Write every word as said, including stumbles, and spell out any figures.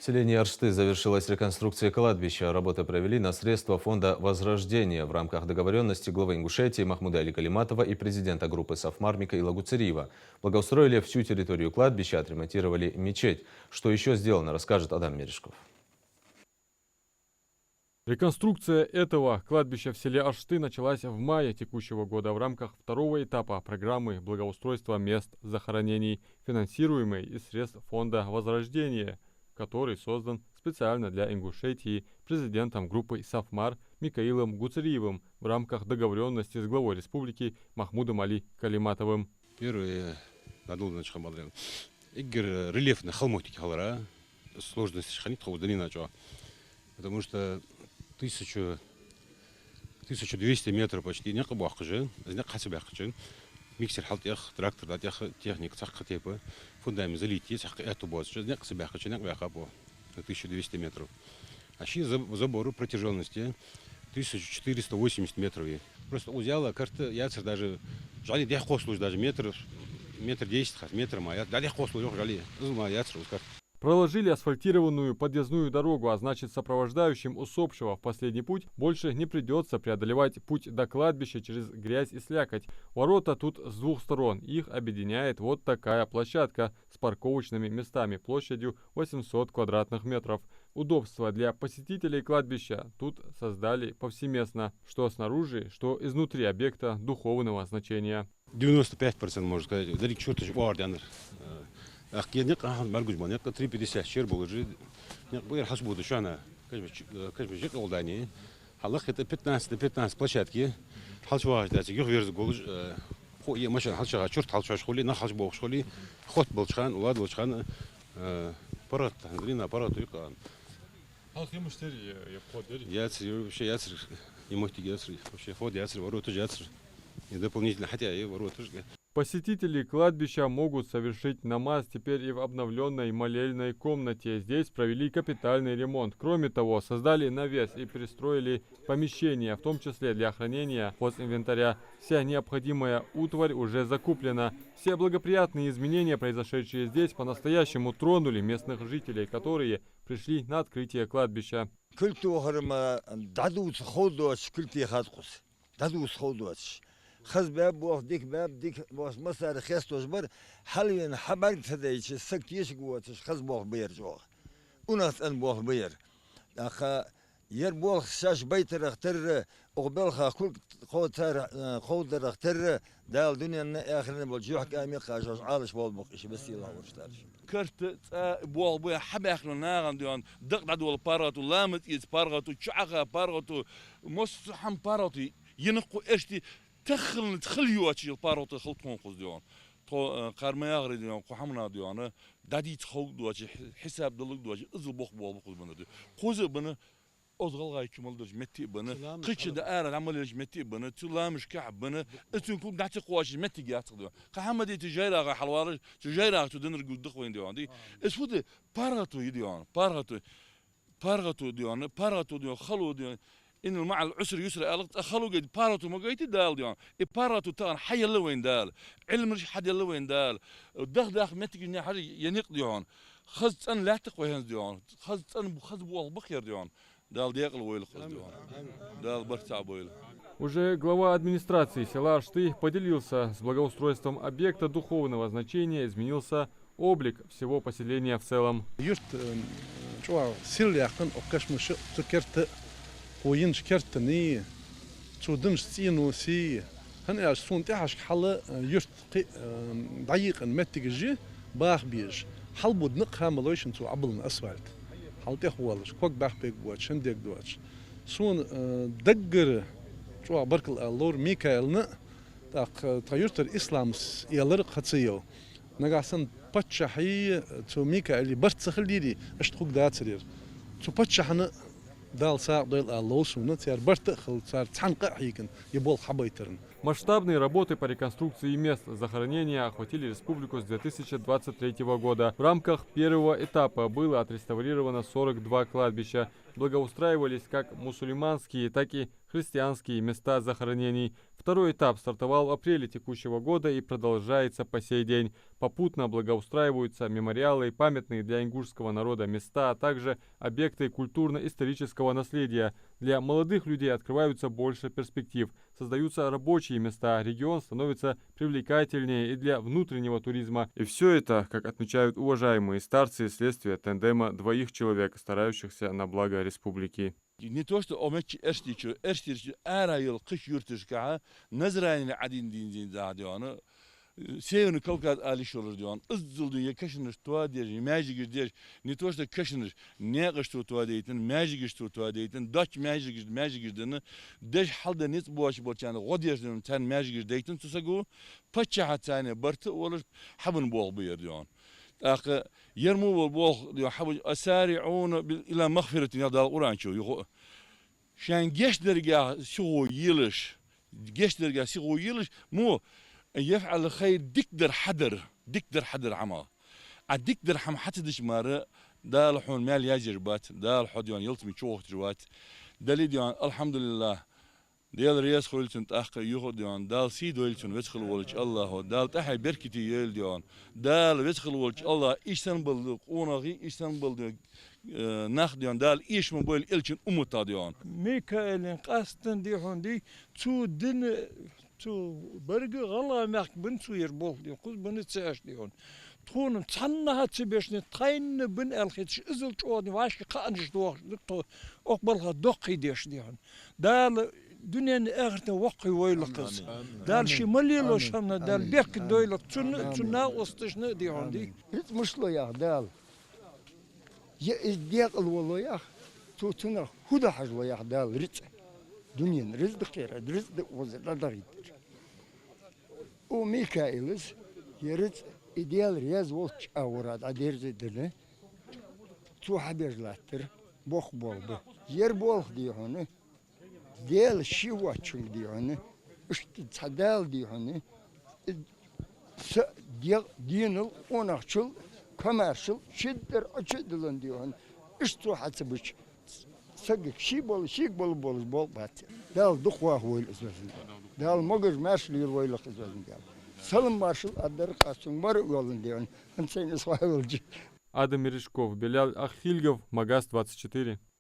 В селении Аршты завершилась реконструкция кладбища. Работы провели на средства фонда «Возрождение» в рамках договорённости главы Ингушетии Махмуда-Али Калиматова и президента группы «Сафмар» Микаила Гуцериева. Благоустроили всю территорию кладбища, отремонтировали мечеть. Что ещё сделано, расскажет Адам Мерешков. Реконструкция этого кладбища в селе Аршты началась в мае текущего года в рамках второго этапа программы благоустройства мест захоронений, финансируемой из средств фонда «Возрождение», который создан специально для Ингушетии президентом группы «Сафмар» Микаилом Гуцериевым в рамках договорённости с главой республики Махмудом-Али Калиматовым. Первое, надо начать хабалрен. Эггара рельефни хала моттиг хилар, сложносташ хиннай тхо даьннача. Потому что тысячу, тысячу двести метров почти никъ боаккхаш, из никъ хьа ца баьккхача, миксер хьалтӀех, трактор дӀатӀех, техника цхьаккха тайпа, фундамент залить е, цхьаккха аьттув боацаш, из никъ ца баьккхача, никъ баьккхаб цо на тысячу двести метров. А ший заб-, забору протяжённости тысяча четыреста восемьдесят метров я. Просто укхаза яла карта яцар даже, жӀали дехкхоссалуш даже метр, метр десять хас, метр ма яц, дӀадехкхоссалуш йоах жӀали, из ма яцар укхаза карта. Проложили асфальтированную подъездную дорогу, а значит, сопровождающим усопшего в последний путь больше не придётся преодолевать путь до кладбища через грязь и слякоть. Ворота тут с двух сторон. Их объединяет вот такая площадка с парковочными местами площадью восемьсот квадратных метров. Удобства для посетителей кладбища тут создали повсеместно, что снаружи, что изнутри объекта духовного значения. Девяносто пять процентов, можно сказать, деррига чурташ оагӀордаьннар. Э, ахкер никъ, аха, бӀаргагуш ба никъ, три пятьдесят чер болаш, никъ бӀаргагуш хьалчубода шоана, кашмаш, э, кашмаш жикъ олдани. Хьаллахе тӀа пятнадцать на пятнадцать площадки. ХьалчувоагӀаш дац, юхаверзаргволаш, э, кхо е машен хьалчувоагӀа, чурт хьалчувоагӀаш хуле, нах хьалчубоагӀаш хуле, хотта болча хана, лада болча хана, э, паргӀата, зрина паргӀата юкъа. Хьалха е мишта яр, е, е вход яр? Яцар, е вообще яцар, е моттиг яцар, вообще вход яцар, вороташ яцар. И дополнительно хьатӀа е вороташ. Посетители кладбища могут совершить намаз теперь и в обновлённой молельной комнате. Здесь провели капитальный ремонт. Кроме того, создали навес и пристроили помещения, в том числе для хранения хозинвентаря. Вся необходимая утварь уже закуплена. Все благоприятные изменения, произошедшие здесь, по-настоящему тронули местных жителей, которые пришли на открытие кладбища. Кулг тохар ма дӀадувца ховш доацаш кулг техад укхаза. ДӀадувца ховш доацаш. Хаза баьб болх, дика баьб, дика болх, массара хестош бар, хьалвена хьа бӀарг ца дайча, саг тешаргвоацаш, хаза болх ба ер чӀоагӀа. УнахцӀена болх ба ер. ТӀаккха ер болх шоаш байтарах тарра, укх балха кулг кхо-, цар, э, кховдарах тарра, Дала дуненна, ахиратна болча юхькӀаьмнех шоаш Ӏалашбоалаб-кх уж, весела хургда уж. Карта, цӀа, болх ба, хьабаьхкача нахана, дий хьона, дакъа дӀадола паргӀато, ламаз эца паргӀато, чу Ӏаха паргӀато, массахана паргӀато, е никъ укх эшти таххалца хила йоацаш йола паргӀато хилда тхона укхаза, дий хьона. Тхо, э, кхар ма яхарий, дий хьона, кхо хӀаманах, дий хьона, дӀадувца ховш доацаш, хьи-, хьисап даларгдоацаш, иззал боккха болх ба укхаза беннар, дий. Укхаза а бенна, укхаза гӀалгӀай чу мел дарча метте а бенна, кхыча да ара дӀа мел лелача метте а бенна, цу ламашка а бенна, из цун кулг дӀа ца кхоачаш моттиг яц-кх, дий хьона. Кхы хӀама дий, цу жайрагӀа хьалвалар, цу жайрагӀа цу динарг гуш да-кх вайна, дий хьона, дий. Из фу да, паргӀато я, дий хьона, паргӀато. ПаргӀато, дий хьона, паргӀато, дий хьона, хало, дий хьона. «إن مع العسر يسرا» аьлар-кх, цкъа хало гайта, паргӀато ма гайта Дала, дий хьона. Из паргӀато тахан хьаеллай вайна Дала. Ӏилмаш хьаделлай вайна Дала. Даха-даха моттигаш хьажа, е никъ, дий хьона. Хаза цӀена лаьтта-кх вай хӀанз, дий хьона. Хаза цӀена, хаза болх ба-кх ер, дий хьона. Дала декъала войла-кх из, дий хьона. Дала барт цхьа бойла. Уже глава администрации села Аршты поделился: с благоустройством объекта духовного значения изменился облик всего поселения в целом. Юрта, э, чӀоагӀа сел яьккхай укх кашамаша, цу керта, кхо йинча кертаний, цу динча цӀенош, хӀана аьлча сона тӀехьашка хьал, э, юрт кхы, э, дӀайийкъа моттигаш я баха безаш. Хьалбода никъ хӀама лойшан цо Ӏабалла асфальт. ХьалтӀех волаш, ког баьхбергбоацаш, хӀама дергдоацаш. Сона, э, даггара чӀоагӀа баркал ала ловр Микаилна, тӀаккха тха юртара Исламас аьлар-кх хьа ца йола. Нагахьа санна паччахьий, цу Микаила барт ца хиларий, иштта хургдацар ер. Цу паччахьна Дала сагӀа дойла ала лов сона, цар барт а хилла, цар цхьан къа а хьийкина, е болх хьабайтарна. Масштабные работы по реконструкции мест захоронения охватили республику с две тысячи двадцать третьего года. В рамках первого этапа было отреставрировано сорок два кладбища. Благоустраивались как мусульманские, так и христианские места захоронений. Второй этап стартовал в апреле текущего года и продолжается по сей день. Попутно благоустраиваются мемориалы и памятные для ингушского народа места, а также объекты культурно-исторического наследия. Для молодых людей открываются больше перспектив. Создаются рабочие места, регион становится привлекательнее и для внутреннего туризма. И все это, как отмечают уважаемые старцы, следствие тандема двоих человек, старающихся на благо республики. Не то что о меччи эрсти чу, эрсти чу ара йол кхыш юрташкахьа, Назрани Ӏадин дин дин да дёна, Северный Кавказ али шолар дёна, иззал дин я кашанаш тоа деш, я маьжигаш деш, не то что кашанаш, некъаш то тоа дейтан, маьжигаш то тоа дейтан, доч маьжигаш, маьжигаш дана, деш хьалда ниц боч болчана, гӀо деш дана, царна маьжигаш дейтан цу саго, паччахьа царна барта олаш, хьабан болх бу ер дёна. ТӀаккха ер му вол болх дёна, хьабан асари Ӏуна бил ила махфиратин, я Дала Къуръан чу, юху. Шайн гешт дергах сихо йилаш, гешт дергах сихо йилаш, му яфӀал хайр дикдар хьадар, дикдар хьадар хӀама. А дикдар хӀама хьа ца дича мара, Дала хьона маьл язъеш бац, Дала хьо дёна ялцаме чу вохийташ вац. Дали дёна, алхьамдулиллахӀ, Дела реза хулийла цунна тӀаккха юха дёна, Дала сий дойла цунна Веза хила волча АллахӀо, Дала тӀехье беркате йойла дёна. Дала Веза хила волча АллахӀа, ишта санна бала къонахий, ишта санна бала э, нах дёна, Дала эшма бойла элчан уммата дёна. Микаилан къаьстта дий хьона дий, цу дина, цу барга гӀалгӀай мехка бина цу ер болх дий хьона, кхуза бина ца эш дий хьона. Тхона цхьаннахьа ца беш, тхайна бина аьлла хеташ, иззал чӀоагӀа дий вӀашка кхаъанаш дохаш да тхо, укх балха доккхий деш дий хьона. Дала дунен, ахартен воккхий войла кхаза. Амин. Дала ший ма лелош хӀама, Дала беркат дойла цунна, цу накъосташна дий хьона дий. Амин. Рицкъ мишта лу яхар Дала? Е из декъала волу яхар, цо цунах хӀу дан хьажа лу яхар Дала рицкъ. Дунен ризкъ кхера, ризкъ да оза дӀадахийтар. О Микаилас, е рицкъ, и Дела реза волча агӀора дӀадерза дина, цо хьабеш латтар, боккха болх ба. Ер болх дий хьона, Дела ший воацачунга дий хьона, иштта цхьа Дала дий хьона, са дегӀ дийнал къонахчул, комаьршал, шиддар Ӏочу а диллан дий хьона, иштта цо хьа ца бича, сагага ший бола, шийга бола болаш болх бац. Дала дукха вахавойла из везан Дала. Дала могаш-маьрша лелавойла из везан Дала. Салам-маршал а дар къастунга мара а йолан дий хьона, хӀанз сайна из хьоахавелча. Адам Мережков, Белял Ахильгов, Магас двадцать четыре.